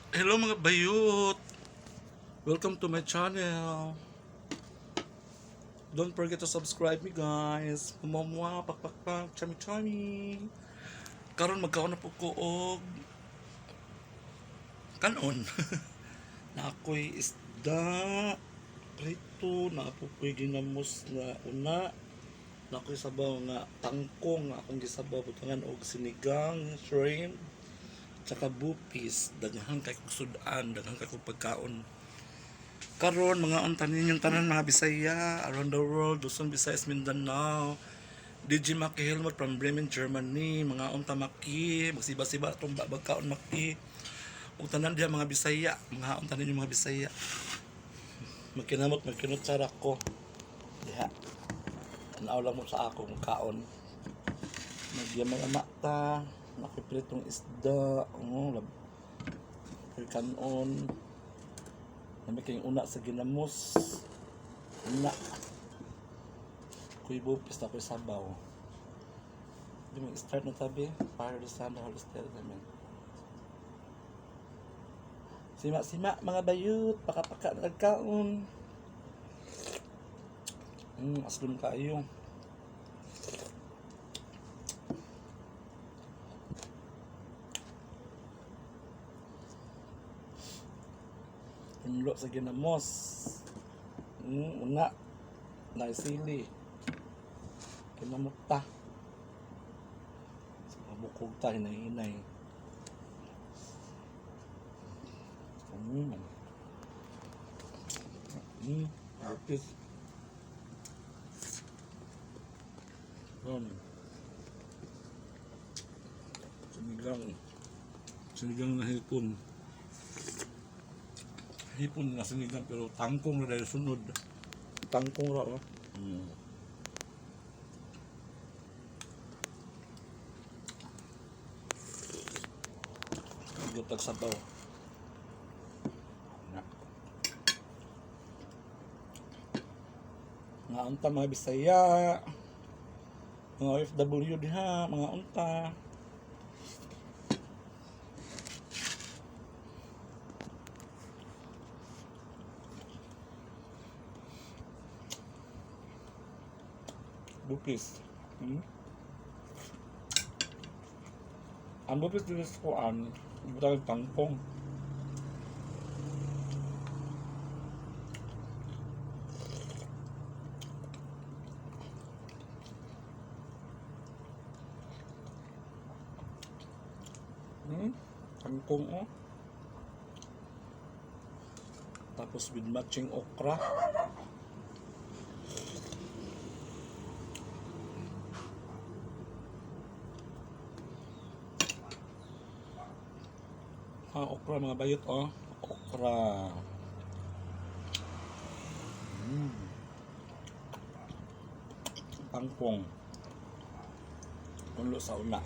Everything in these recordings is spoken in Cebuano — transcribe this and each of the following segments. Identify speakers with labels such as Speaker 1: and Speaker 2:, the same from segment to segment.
Speaker 1: Hello, mga bayot! Welcome to my channel. Don't forget to subscribe me, guys. Mumamwa, pakpakpak, chami chami. Karon magkaon na po ko og kanon. Na ako'y isda, prito, na ako ko'y ginamos na una, na ako'y sabaw nga tangkong nga akong gisabaw butangan og sinigang, shrimp, tsaka bupis. Daghan kay kog sudan, daghan kay kog pagkaon. Karon mga unta ninyong tanan, mga Bisaya around the world, Luzon, Visayas, Mindanao. DJ Maki Helmut from Bremen, Germany. Mga unta, Maki, magsiba-siba atong bagkaon, Maki. Ug tanan diha mga Bisaya, mga unta ninyo mga Bisaya. Magkinamot, magkinutsara ko. Diha. Tanaw lang mo sa akong kaon. Magyamay-ama ta. Nakipritong isda. Oh, lab. Kanon. Nami kayong una sa ginamos. Una. Kuy bupis na kuy sabaw. Di mo start na tabi. Father, the Son, the Holy Spirit. Amen. Sima-sima mga bayut. Paka-paka na nagkaon. Aslom kayo. Tunlo sa ginamos. Una. Naisili. Kinamot ta. Sa mabukog ta, hinay-hinay. Artist. Sinigang. Sinigang na hipon. Hipon na sinigang pero tangkong na dahil sunod. Tangkong ra, oh. Gutag sabaw. Na. Mga unta, mga Bisaya. Mga OFW diha, mga unta. Bupis. Ang bupis dito sa kuan, butang tangkong. Tangkong, oh. Tapos with matching okra. Ah, okra, mga bayot, oh. Okra. Tangkong. Tunlo sa una.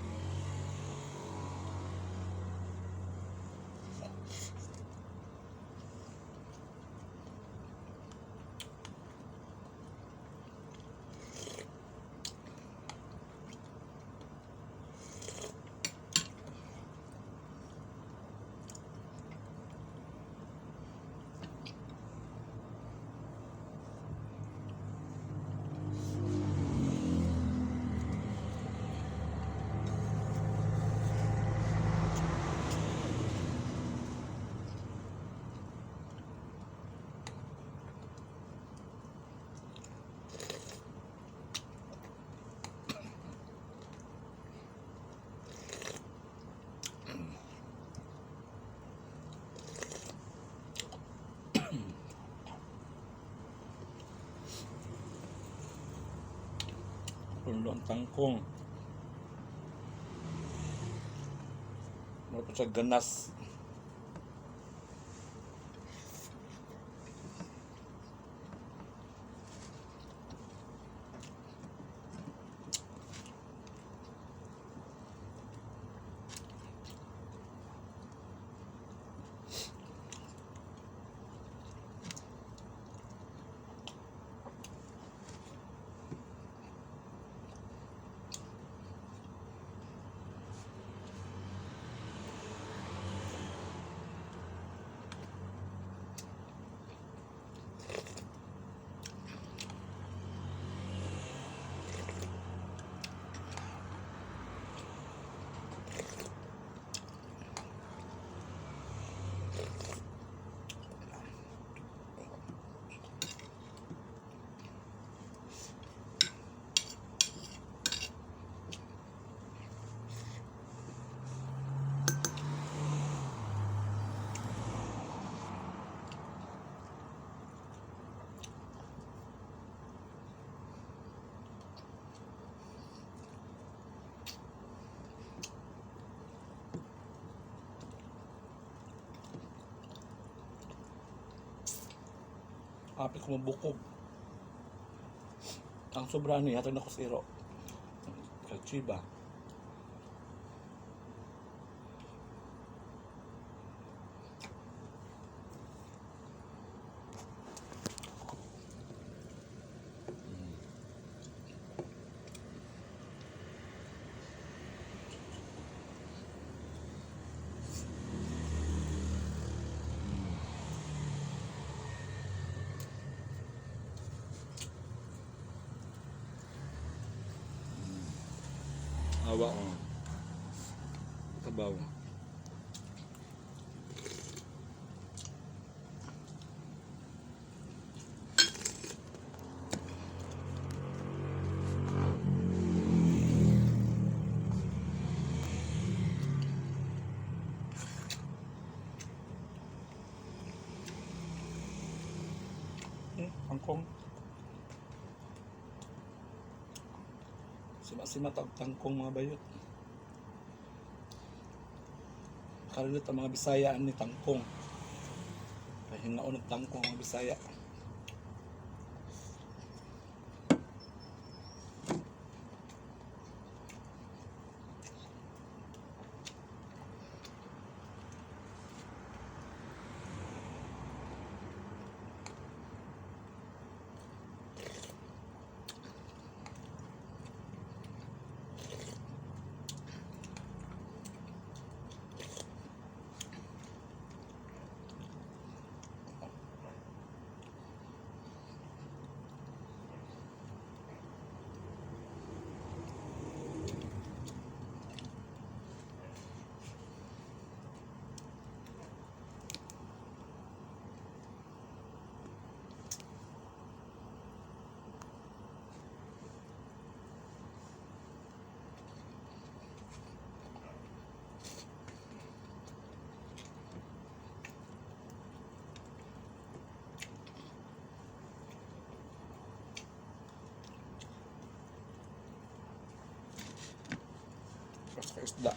Speaker 1: Tunlo ang tangkong. Mura pa siya ganas. Happy ko mabukog. Ang sobra ni hatag na ko sa iro. Kay Chiba. Awa ko. Sabaw. Kangkong. Sima-sima tag kangkong, mga bayot. Karelate ang mga Bisaya ani tangkong. Pahingaon og tangkong ang mga Bisaya. Basta isda.